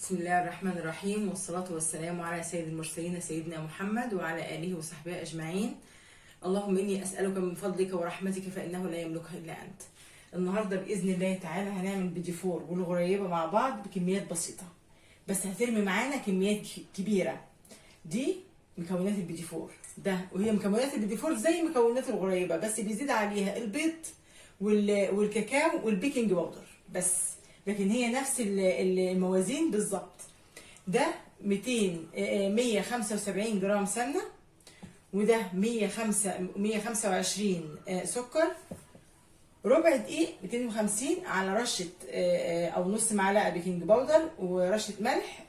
بسم الله الرحمن الرحيم، والصلاة والسلام على سيد المرسلين سيدنا محمد وعلى آله وصحبه أجمعين. اللهم إني أسألك من فضلك ورحمتك فإنه لا يملكها إلا أنت. النهاردة بإذن الله تعالى هنعمل بيتيفور والغريبة مع بعض بكميات بسيطة، بس هترمي معانا كميات كبيرة. دي مكونات البيتيفور ده، وهي مكونات البيتيفور زي مكونات الغريبة، بس بيزيد عليها البيض والكاكاو وال baking powder بس، لكن هي نفس الموازين بالظبط. ده 175 جرام سمنة، وده 125 سكر، ربع دقيق 250 على رشة او نص معلقة baking powder ورشة ملح،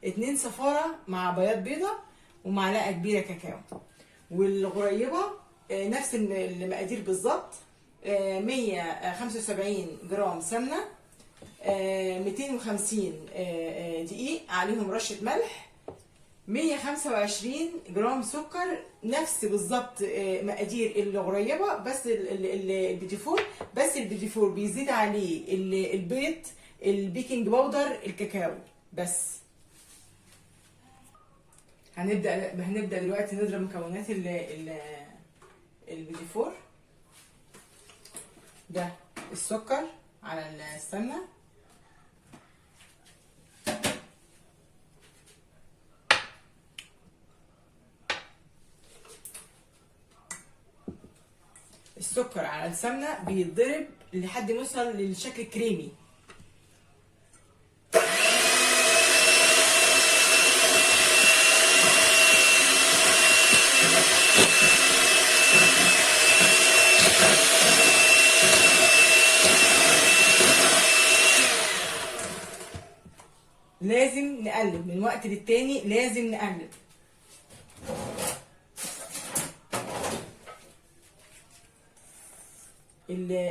2 صفارة مع بياض بيضة، ومعلقة كبيرة كاكاو. والغريبة نفس المقادير بالظبط، 175 جرام سمنة، 250 دقيق عليهم رشة ملح، 125 جرام سكر، نفس بالظبط مقادير الغريبة، بس البيتيفور، بس البيتيفور بيزيد عليه البيض، ال baking powder، الكاكاو بس. هنبدأ دلوقتي نضرب مكونات البيتيفور. ده السكر على السمنة، السكر على السمنة بيتضرب لحد ما يوصل للشكل الكريمي. لازم نقلب من وقت للتاني، لازم نقلب.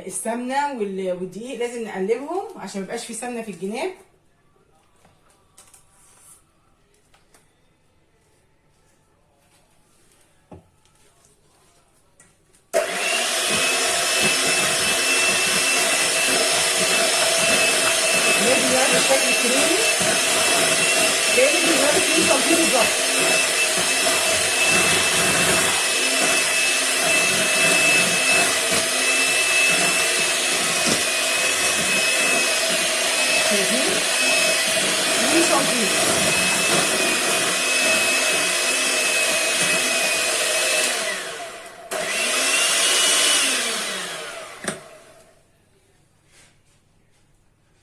السمنة والدقيق لازم نقلبهم عشان ما يبقاش في سمنه في الجناب. لازم ياخد الشكل الكريمي، كأنك بتضربي كريم شانتيه بالظبط. شايفين؟ كريم شانتيه.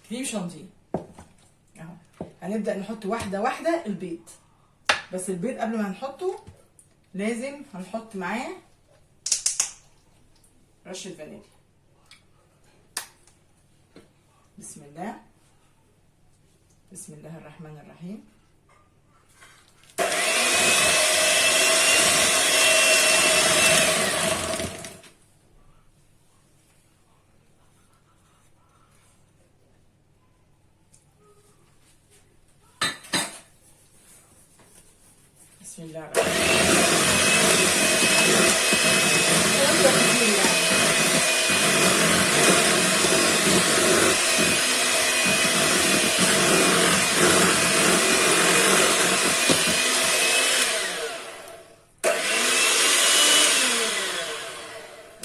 كريم شانتيه اهو. هنبدأ نحط واحدة واحدة البيض، بس البيض قبل ما هنحطه لازم هنحط معاه رشة فانيليا. بسم الله، بسم الله الرحمن الرحيم. بسم الله الرحمن الرحيم.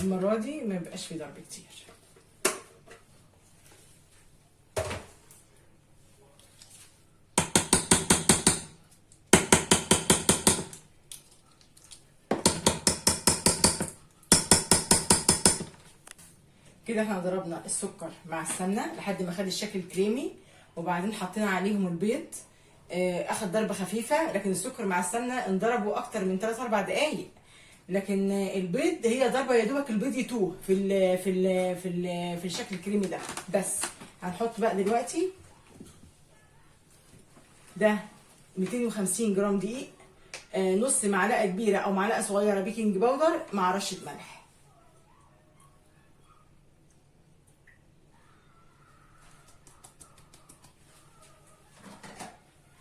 المرة دي ما بيبقاش في ضرب كتير. كده احنا ضربنا السكر مع السمنة لحد ما خد الشكل الكريمي، وبعدين حطينا عليهم البيض. اخد ضربه خفيفة، لكن السكر مع السمنة انضربوا اكتر من 3-4 دقايق، لكن البيض هي ضربه يا دوبك البيض يتوه في ال في ال في ال في الشكل الكريمي ده. بس هنحط بقى دلوقتي ده 250 جرام دقيق، نص معلقه كبيرة او معلقه صغيرة baking powder مع رشه ملح.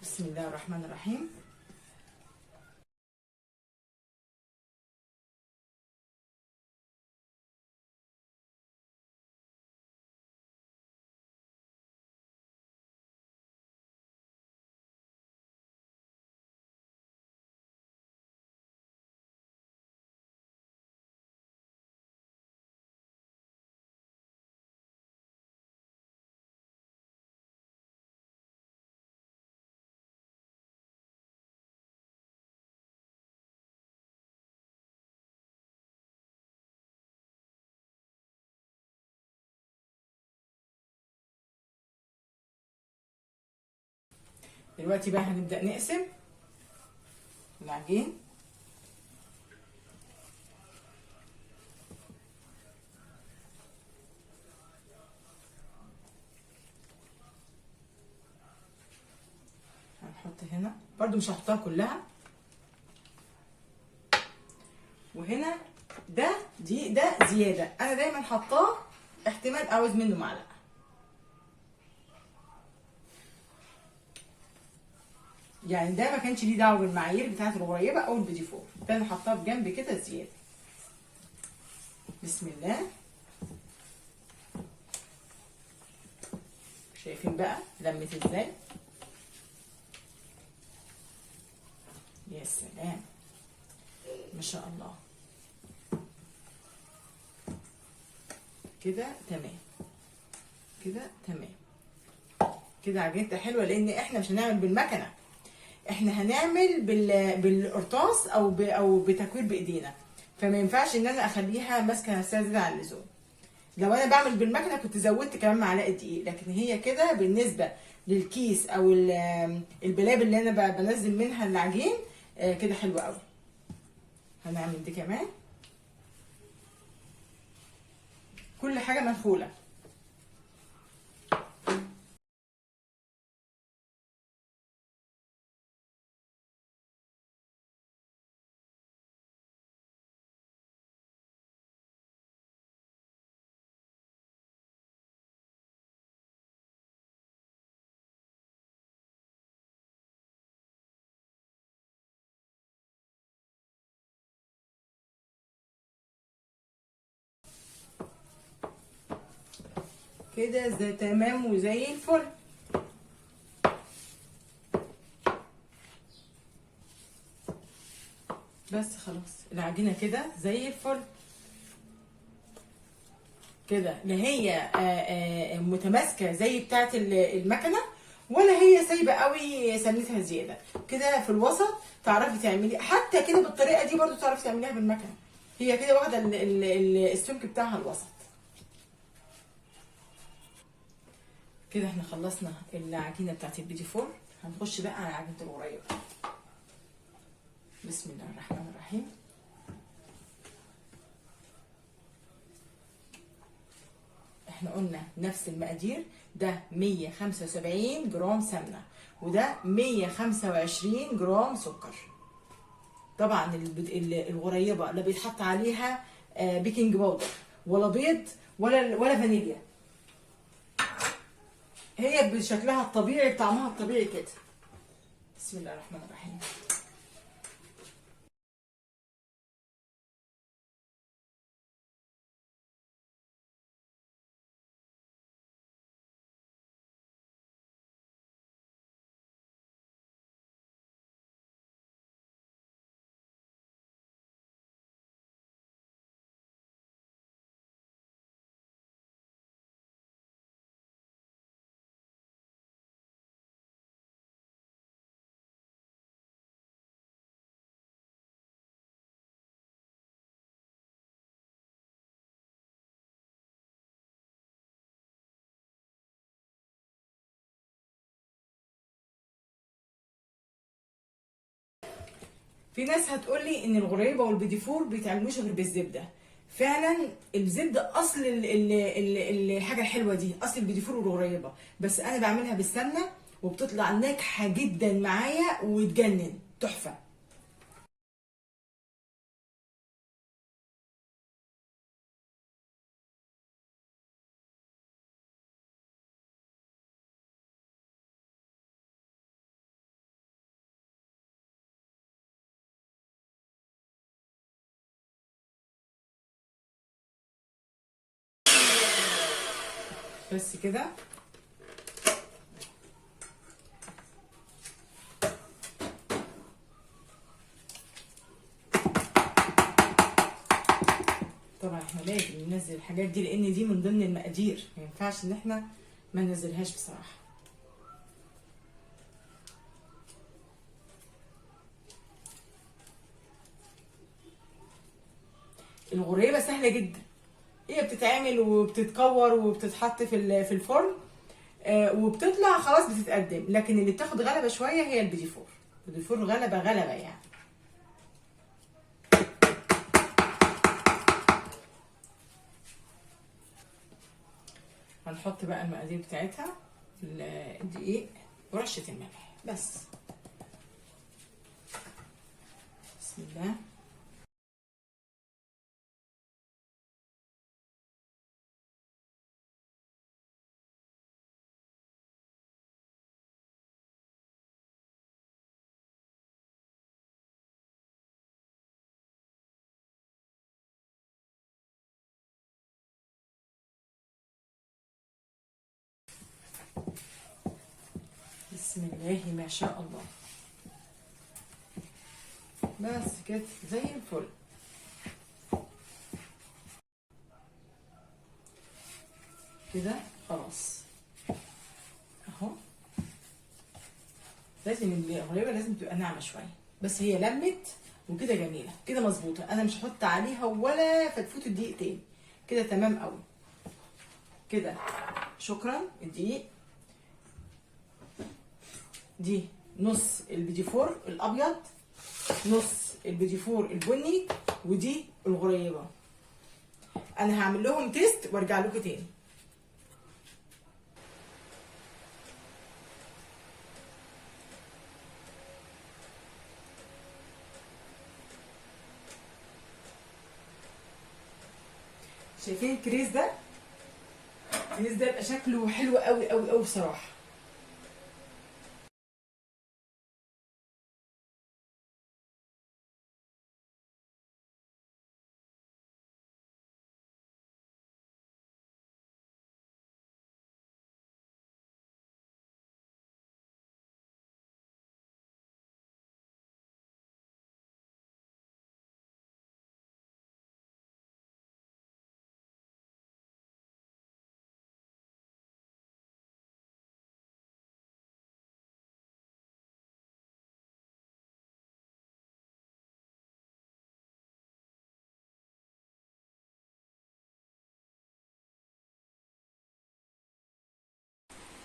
بسم الله الرحمن الرحيم. دلوقتي بقى هنبدأ نقسم العجين. هنحط هنا برضو، مش هحطها كلها. وهنا ده دي ده زيادة، انا دايما حطاه احتمال اعوز منه معلقة. يعني ده ما كانش ليه دعوه بالمعايير بتاعه الغريبة او البيتيفور، ده انا حطاه في جنب كده زيادة. بسم الله. شايفين بقى لمت ازاي؟ يا سلام ما شاء الله. كده تمام، كده تمام، كده عجينتها حلوة. لان احنا مش هنعمل بالمكنه، احنا هنعمل بالقرطاس او بتكوير بايدينا، فما ينفعش ان انا اخليها ماسكه نفسها زيادة عن اللزوم. لو انا بعمل بالمكنه كنت زودت كمان معلقه دقيق، لكن هي كده بالنسبة للكيس او البلاب اللي انا بنزل منها العجين كده حلو قوي. هنعمل دي كمان، كل حاجة منخوله. كده زي تمام وزي الفل. بس خلاص العجينة كده زي الفل كده، لا هي متماسكة زي بتاعه المكنه، ولا هي سايبه قوي سمنتها زيادة. كده في الوسط تعرفي تعملي حتى كده بالطريقة دي، برضو تعرفي تعمليها بالمكنه. هي كده واخده السمك بتاعها الوسط. كده احنا خلصنا العجينة بتاعت البيتي فور. هنخش بقى على عجينه الغريبة. بسم الله الرحمن الرحيم. احنا قلنا نفس المقادير، ده 175 جرام سمنه وده 125 جرام سكر. طبعا الغريبة لا بيتحط عليها baking powder ولا بيض ولا فانيليا، هي بشكلها الطبيعي بطعمها الطبيعي كده. بسم الله الرحمن الرحيم. في ناس هتقولي ان الغريبة والبيتيفور بيتعملوش غير بالزبده. فعلا الزبدة اصل الحاجة الحلوة دي، اصل البيتيفور والغريبة، بس انا بعملها بالسمنه وبتطلع ناجحة جدا معايا وتجنن تحفة. بس كده طبعا احنا لازم ننزل الحاجات دي لان دي من ضمن المقادير، ما ينفعش ان احنا ما ننزلهاش بصراحة. الغريبة سهلة جدا، هي بتتعمل وبتتكور وبتتحط في الفرن. وبتطلع خلاص بتتقدم. لكن اللي بتاخد غلبه شوية هي البيتيفور. البيتيفور غلبه غلبه يعني. هنحط بقى المقادير بتاعتها، الدقيق ورشه الملح بس. بسم الله. بسم الله ما شاء الله. بس كده زي الفل. كده خلاص اهو. لازم الغريبة لازم تبقى ناعمة شوية، بس هي لمت وكده جميلة كده مظبوطة. انا مش هحط عليها ولا فتفوت الدقيق تاني، كده تمام قوي كده. شكرا. الدقيق دي نص البيتيفور الابيض، نص البيتيفور البني، ودي الغريبة. انا هعمل لهم taste وارجع لكم تاني. شايفين الكريز ده؟ الكريز ده يبقى شكله حلو قوي قوي قوي بصراحة.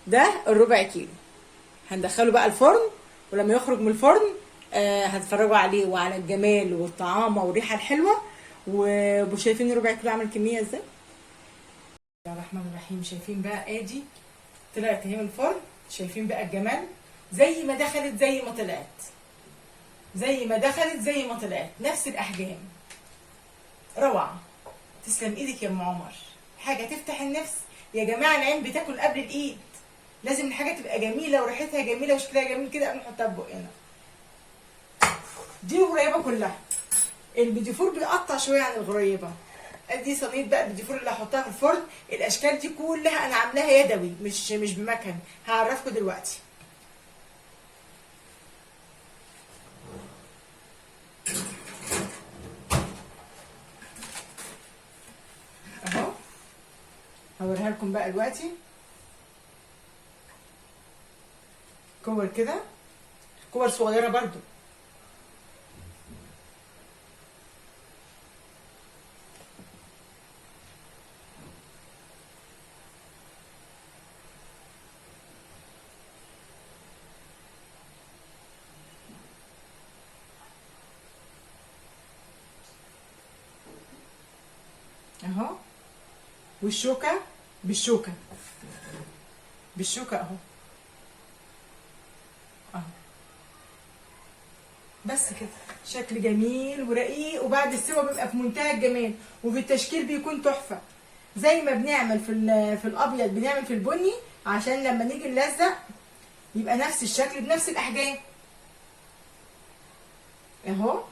ده الربع كيلو هندخله بقى الفرن، ولما يخرج من الفرن هتفرجوا عليه وعلى الجمال والطعامه والريحه الحلوة. وشايفين الربع كيلو عمل كمية ازاي؟ بسم الله الرحمن الرحيم. شايفين بقى ادي طلعت اهي من الفرن، شايفين بقى الجمال؟ زي ما دخلت زي ما طلعت، زي ما دخلت زي ما طلعت، نفس الاحجام. روعه. تسلم ايدك يا ام عمر، حاجة تفتح النفس يا جماعة. العين بتاكل قبل الايد، لازم الحاجة تبقى جميلة وريحتها جميلة وشكلها جميل كده قبل ما نحطها في بقنا. دي الغريبة كلها. البيتيفور بيقطع شوية عن الغريبة. ادي صينية بقى البيتيفور اللي هحطها في الفرن. الاشكال دي كلها انا عاملاها يدوي، مش بمكن، هعرفكم دلوقتي. اهو هوريها لكم بقى دلوقتي. كور كده، كور صغيرة برضو. اهو. والشوكة بالشوكة بالشوكة اهو اهو. بس كده شكل جميل ورقيق، وبعد السوا بيبقى في منتهى الجمال، وفي التشكيل بيكون تحفة. زي ما بنعمل في الابيض بنعمل في البني، عشان لما نيجي نلزق يبقى نفس الشكل بنفس الاحجام اهو.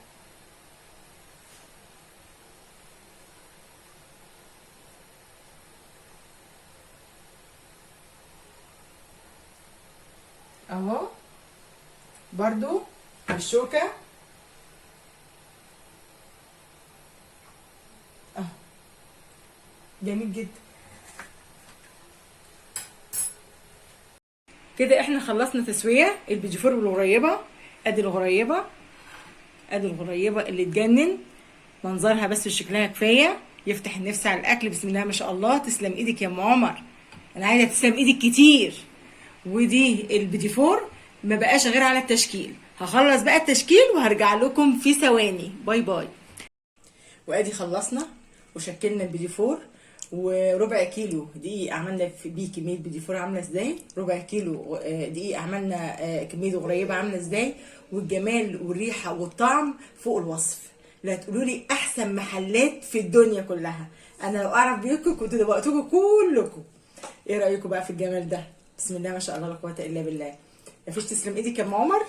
اهو برضو بالشوكة اهو. جميل جدا. كده احنا خلصنا تسوية البيتيفور بالغريبة. ادي الغريبة، ادي الغريبة اللي تجنن منظرها بس وشكلها كفاية، يفتح النفس على الاكل. بسم الله ما شاء الله. تسلم ايدك يا ام عمر. انا عايزه تسلم ايدك كتير. ودي البيتيفور ما بقاش غير على التشكيل. هخلص بقى التشكيل وهرجع لكم في ثواني. bye bye. وادي خلصنا وشكلنا البيتيفور. وربع كيلو دقيق عملنا بيه كمية بيتيفور عامله ازاي، ربع كيلو دقيق عملنا كمية غريبة عامله ازاي، والجمال والريحه والطعم فوق الوصف. لا تقولوا لي احسن محلات في الدنيا كلها، انا لو اعرف بيكم كنت دبقتكم كلكم. ايه رايكم بقى في الجمال ده؟ بسم الله ما شاء الله لا قوة الا بالله. مفيش تسلم ايدك يا ام عمر.